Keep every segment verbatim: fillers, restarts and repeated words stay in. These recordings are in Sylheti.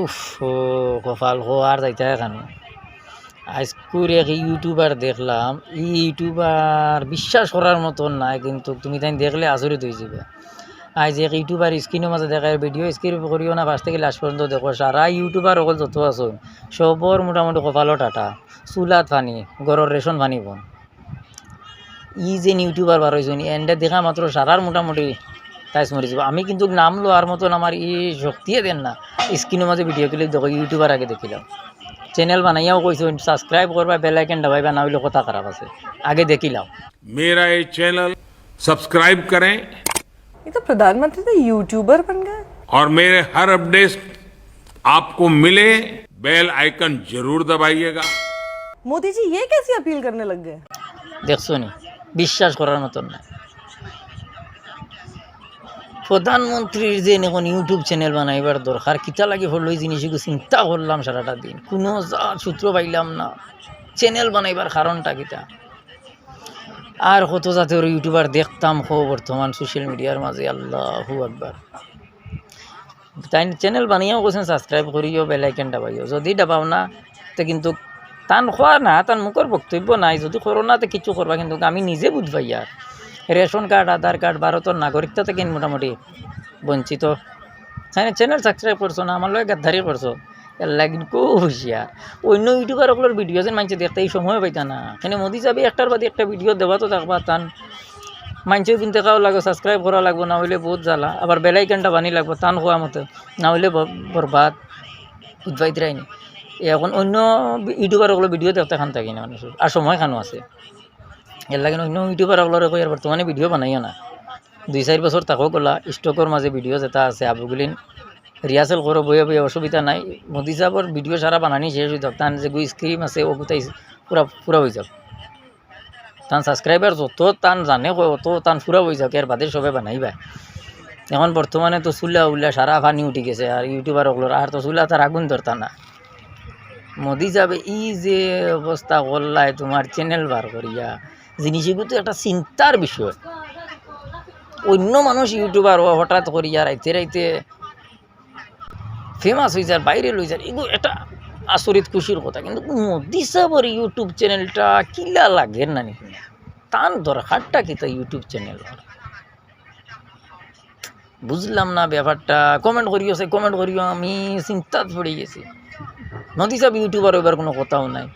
উফ, ও কপাল, কো আর যাইতা কেনে। আইজকুর এক YouTuber দেখলাম, ই YouTuber বিশ্বাস করার মতন নায়, কিন্তু তুমি তাইন দেখলে আচরিত অইযিবা। আইজ এক YouTuber screenর মাঝে দেখার, video skip করিও না, first থাকি last পর্যন্ত দেখো। সারা YouTuber অকল যত আছইন, সবর মোটামুটি কপালো টাটা, চুলাত পানি, ঘরর রেশন পানি বন্ধ। ই যে YouTuber বার অইছইন, এনরে দেখা মাত্র সারার মোটামুটি তাইস মরি যাইবো। আমি কিন্তু নাম লওয়ার মতন আমার ই শক্তিয়ে দেয় না, screenর মাঝে video clip দেখো, YouTuber আগে দেখিলাও। Channel বানাইয়াও কইছইন, subscribe করবা, bell icon দাবাইবা, না অইলে কথা খারাপ আছে, আগে দেখিলাও। मेरा ये चैनल सब्सक्राइब करें। ये तो प्रधानमंत्री से YouTuber बन गए। और मेरे हर अपडेट आपको मिले, बेल आइकन जरूर दबाइएगा। मोदी जी, ये कैसी अपील करने लग गए? দেখছো নি, বিশ্বাস করার মতন না। প্রধানমন্ত্রীর যে এখন YouTube channel বানাইবার দরকার, কিতা লাগি পড়লো ই জিনিস, এগু চিন্তা করলাম সারাটা দিন, কুনু যা সূত্র পাইলাম না। Channel বানাইবার কারণটা কিতা? আর কত জাতর YouTuber দেখতাম, হো বর্তমান social mediaর মাঝে, আল্লাহু আকবার। তাইন channel বানাইয়াও কইছইন, subscribe করিও, bell icon দাবাইও। যদি দাবাও না, তে কিন্তু তান কওয়া না, তান মুখর বক্তব্য নায়, যদি করো না, তে কিচ্ছু করবা, কিন্তু আমি নিজে বুঝ পাইয়ার। Ration card, আধার card, ভারতর নাগরিকতা থাকি মোটামুটি বঞ্চিত। তাইন channel subscribe করছো না, আমার লগে গাদ্দারি করছো, এর লাগি খুব হুঁশিয়ার। অইন্য YouTuber অকলর video যেন মানষে দেখতা, ই সময় পাইতা না। কেনে মোদি সাবে একটার বাদে একটা video দেওয়াত থাকবা, তান মানষেও কিন্তু দেখাও লাগবো, subscribe করা লাগবো, না অইলে বউত জ্বালা। আবার bell icon দাবানি লাগবো, তান কওয়া মতে, না অইলে ব-, বরবাদ। বুঝ পাইতরায়নি। এখন অইন্য YouTuber অকলর video দেখতা খান থাকি না মানুষর, আর সময় খানো আছে। এর লাগি অইন্য YouTuber অকলরে কই আর বর্তমানে video বানাইও না। দুই চাইর বছর থাকো গলা, stockর মাঝে video যেটা আছে, অগুলিন rehearsal করো বইয়া বইয়া, অসুবিধা নাই। মোদি সাবর video সারা বানানি শেষ অই যাউক, তান যেগু screen আছে, অগু তাই পুরা, পুরা অই যাউক। তান subscriber যত তান জানে কয়, অত তান পুরা অই যাউক, এর বাদে সবে বানাইবা। এখন বর্তমানে তো চুলা উলা সারা পানি উঠি গেছে, আর YouTuber অকলর আর তো চুলাত আর আগুন ধরতা না। মোদি সাবে ই যে অবস্থা করলায় তুমার channel বার করিয়া, জিনিস এগু তো একটা চিন্তার বিষয়। অইন্য মানুষ YouTuber অয় হঠাৎ করিয়া রাইতে রাইতে famous অই যার, viral অই যার, এগু একটা আচরিত খুশির কথা। কিন্তু মোদি সাবর YouTube channelটা কিলা লাগের না নি? তান দরকারটা কিতা YouTube channel? বুঝলাম না ব্যাপারটা। Comment করিও চাই, comment করিও, আমি চিন্তাত পড়ি গেছি। মোদি সাব YouTuber অইবার কুনু কথাও নাই।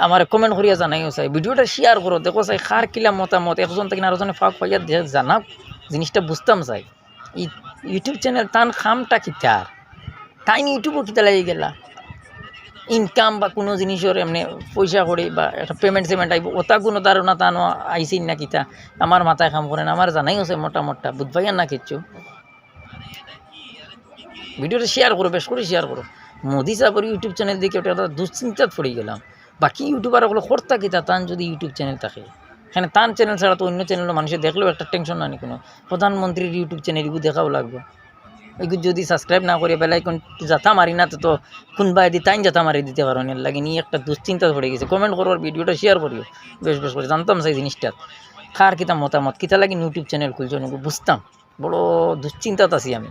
আমারে comment করিয়া জানাইও চাই, videoটা share করো, দেখো চাই কার কিলা মতামত, একজন থাকি আরোজনে ফাঁক পাইয়া দে-, জানাউক, জিনিসটা বুঝতাম চাই। ই-, YouTube channel তান কামটা কিতা? তাইন YouTubeও কিতা লাগি গেলা? Income বা কুনু জিনিসর এমনে পয়সা করি বা একটা payment সেমেন্ট আইবো, অতা কুনু ধারণা তানো আইছে না কিতা? আমার মাথায় কাম করে না, আমার জানাই আছে মোটা মোটা, বুঝ পাইয়ার না কিচ্ছু। Videoটা share করো, বেশ করি share করো। মোদি সাবর YouTube channel দেখি একটা, একটা দুশ্চিন্তাত পড়ি গেলাম। বাকি YouTuber অকলে করতা কিতা, তান যদি YouTube channel থাকে, কেনে তান channel ছাড়া তো অইন্য channelও মানষে দেখলেও একটা tension না নি কুনু। প্রধানমন্ত্রীর YouTube channel এগু দেখাও লাগবো। এগু যদি subscribe না করি, bell icon যাতা মারি না, তো, তো কুনবায়দি তাইন যাতা মারি দিতা পারইন। এর লাগি নি একটা দুশ্চিন্তাত পড়ি গেছি। Comment করো আর videoটা share করিও বেশ বেশ করি। জানতাম চাই জিনিসটা, কার কিতা মতামত, কিতা লাগি YouTube channel খুলছো, এগু বুঝতাম। বড় দুশ্চিন্তাত আছি আমি।